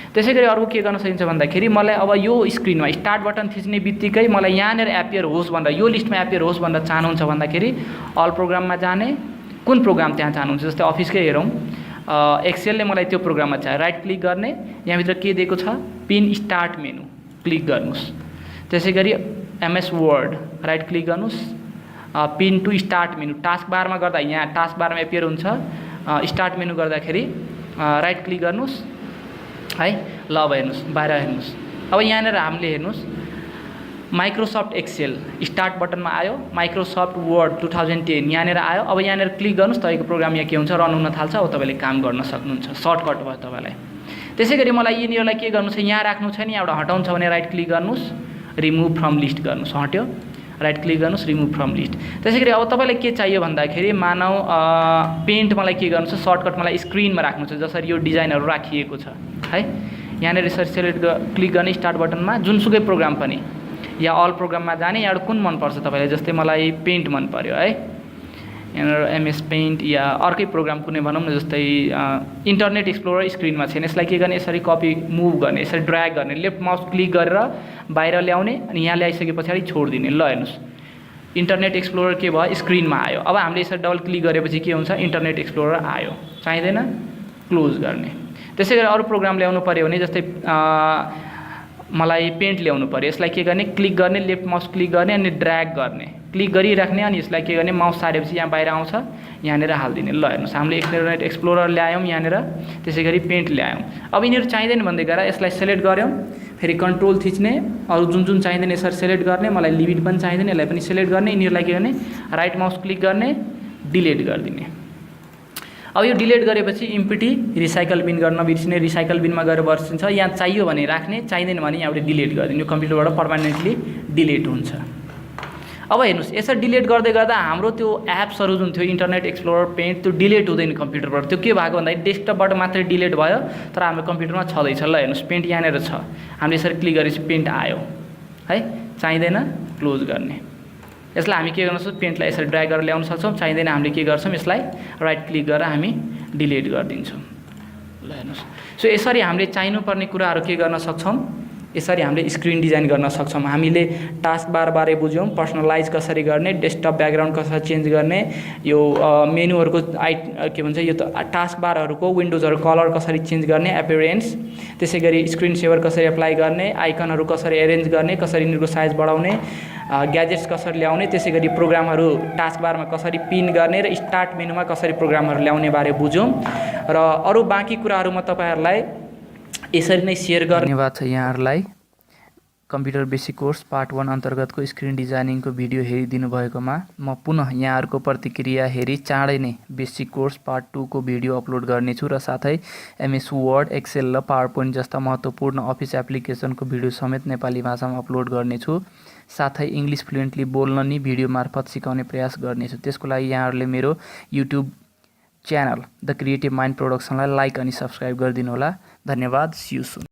त्यसै गरी अर्को के गर्न सकिन्छ भन्दाखेरि मलाई अब यो स्क्रिनमा स्टार्ट बटन थिच्ने बित्तिकै मलाई यहाँनिर एपियर होस् भनेर, यो लिस्टमा एपियर होस् भनेर चाहनुहुन्छ भन्दाखेरि अल प्रोग्राममा जाने, कुन प्रोग्राम त्यहाँ चाहनुहुन्छ, जस्तै अफिसकै हेरौँ, एक्सेलले मलाई त्यो प्रोग्राममा चाहियो, राइट क्लिक गर्ने, यहाँभित्र के दिएको छ, पिन स्टार्ट मेनु क्लिक गर्नुहोस्। त्यसै गरी एमएस वर्ड राइट क्लिक गर्नुहोस्, pin to start menu, task बारमा गर्दा यहाँ टास्क बारमा एपियर हुन्छ, स्टार्ट मेनु गर्दाखेरि राइट क्लिक गर्नुहोस् है। ल अब हेर्नुहोस् बाहिर हेर्नुहोस्, अब यहाँनिर हामीले हेर्नुहोस् माइक्रोसफ्ट एक्सेल स्टार्ट बटनमा आयो, माइक्रोसफ्ट वर्ड 2010 यहाँनिर आयो। अब यहाँनिर क्लिक गर्नुहोस्, तपाईँको प्रोग्राम यहाँ के हुन्छ, रन हुन थाल्छ। अब तपाईँले काम गर्न सक्नुहुन्छ, सर्टकट भयो तपाईँलाई। त्यसै गरी मलाई यिनीहरूलाई के गर्नु छ, यहाँ राख्नु छैन, यहाँबाट हटाउनु छ भने राइट क्लिक गर्नुहोस्, रिमुभ फ्रम लिस्ट गर्नुहोस्, हट्यो, राइट क्लिक गर्नुहोस्, रिमुभ फ्रम लिस्ट। त्यसै गरी अब तपाईँलाई के चाहियो भन्दाखेरि मानौ पेन्ट मलाई के गर्नु छ, सर्टकट मलाई स्क्रिनमा राख्नु छ, जसरी यो डिजाइनहरू राखिएको छ है। यहाँनिर यसरी सेलेक्ट क्लिक गर्ने स्टार्ट बटनमा, जुनसुकै प्रोग्राम पनि या अल प्रोग्राममा जाने, यहाँबाट कुन मनपर्छ तपाईँलाई, जस्तै मलाई पेन्ट मन पऱ्यो है, यहाँनिर एमएस पेन्ट या अर्कै प्रोग्राम कुनै भनौँ न, जस्तै इन्टरनेट एक्सप्लोरर स्क्रिनमा छैन, यसलाई के गर्ने, यसरी कपी मुभ गर्ने, यसरी ड्र्याग गर्ने, लेफ्ट माउस क्लिक गरेर बाहिर ल्याउने अनि यहाँ ल्याइसके पछाडि छोडिदिने। ल हेर्नुहोस् इन्टरनेट एक्सप्लोरर के भयो, स्क्रिनमा आयो। अब हामीले यसरी डबल क्लिक गरेपछि के हुन्छ, इन्टरनेट एक्सप्लोरर आयो, चाहिँदैन, क्लोज गर्ने। त्यसै गरी अरू प्रोग्राम ल्याउनु पऱ्यो भने जस्तै मलाई पेन्ट ल्याउनु पऱ्यो, यसलाई के गर्ने, क्लिक गर्ने, लेफ्ट माउस क्लिक गर्ने अनि ड्र्याग गर्ने, क्लिक गरिराख्ने अनि यसलाई के गर्ने, माउस सारेपछि यहाँ बाहिर आउँछ, यहाँनिर हालिदिने। ल हेर्नुहोस् हामीले इन्टरनेट एक्सप्लोरर ल्यायौँ यहाँनिर, त्यसै गरी पेन्ट ल्यायौँ। अब यिनीहरू चाहिँदैन भन्दै गएर यसलाई सेलेक्ट गऱ्यौँ, फेरि कन्ट्रोल थिच्ने, अरू जुन जुन चाहिँदैन यसरी सेलेक्ट गर्ने, मलाई लिमिट पनि चाहिँदैन, यसलाई पनि सेलेक्ट गर्ने, यिनीहरूलाई के गर्ने, राइट माउस क्लिक गर्ने, डिलिट गरिदिने। अब यो डिलिट गरेपछि इम्पिटी रिसाइकल बिन गर्न बिर्सिने, रिसाइकल बिनमा गएर बर्सिन्छ। यहाँ चाहियो भने राख्ने, चाहिँदैन भने यहाँबाट डिलिट गरिदिने, यो कम्प्युटरबाट पर्मानेन्टली डिलिट हुन्छ। अब हेर्नुहोस् यसरी डिलिट गर्दै गर्दा हाम्रो त्यो एप्सहरू जुन थियो इन्टरनेट एक्सप्लोरर पेन्ट, त्यो डिलिट हुँदैन कम्प्युटरबाट। त्यो के भएको भन्दाखेरि डेस्कटपबाट मात्रै डिलिट भयो, तर हाम्रो कम्प्युटरमा छँदैछ। ल हेर्नुहोस् पेन्ट यहाँनिर छ, हामीले यसरी क्लिक गरेपछि पेन्ट आयो है, चाहिँदैन, क्लोज गर्ने। यसलाई हामी के गर्न सक्छौँ, पेन्टलाई यसरी ड्र्याग गरेर ल्याउन सक्छौँ, चाहिँदैन हामीले के गर्छौँ, यसलाई राइट क्लिक गरेर हामी डिलिट गरिदिन्छौँ। ल हेर्नुहोस्, सो यसरी हामीले चाहिनुपर्ने कुराहरू के गर्न सक्छौँ, यसरी हामीले स्क्रिन डिजाइन गर्न सक्छौँ। हामीले टास्क बार बारे बुझ्यौँ, पर्सनलाइज कसरी गर्ने, डेस्कटप ब्याकग्राउन्ड कसरी चेन्ज गर्ने, यो मेनुहरूको के भन्छ, यो टास्क बारहरूको विन्डोजहरू कलर कसरी चेन्ज गर्ने, एपियरेन्स, त्यसै गरी स्क्रिन सेभर कसरी एप्लाई गर्ने, आइकनहरू कसरी एरेन्ज गर्ने, कसरी यिनीहरूको साइज बढाउने, ग्याजेट्स कसरी ल्याउने, त्यसै गरी प्रोग्रामहरू टास्क बारमा कसरी पिन गर्ने र स्टार्ट मेनुमा कसरी प्रोग्रामहरू ल्याउने बारे बुझ्यौँ। र अरू बाँकी कुराहरू म तपाईँहरूलाई यसरी नै सेयर गर्ने। धन्यवाद छ यहाँहरूलाई कम्प्युटर बेसिक कोर्स पार्ट 1 अन्तर्गतको स्क्रिन डिजाइनिङको भिडियो हेरिदिनु भएकोमा। म पुनः यहाँहरूको प्रतिक्रिया हेरी चाँडै नै बेसिक कोर्स पार्ट 2 को भिडियो अपलोड गर्नेछु र साथै एमएस वर्ड, एक्सेल र पावर पोइन्ट जस्ता महत्त्वपूर्ण अफिस एप्लिकेसनको भिडियो समेत नेपाली भाषामा अपलोड गर्नेछु। साथै इङ्ग्लिस फ्लुएन्टली बोल्न नि भिडियो मार्फत सिकाउने प्रयास गर्नेछु। त्यसको लागि यहाँहरूले मेरो YouTube channel the creative mind प्रोडक्सनलाई लाइक अनि सब्सक्राइब गरिदिनु होला। धन्यवाद, सी यू सुन।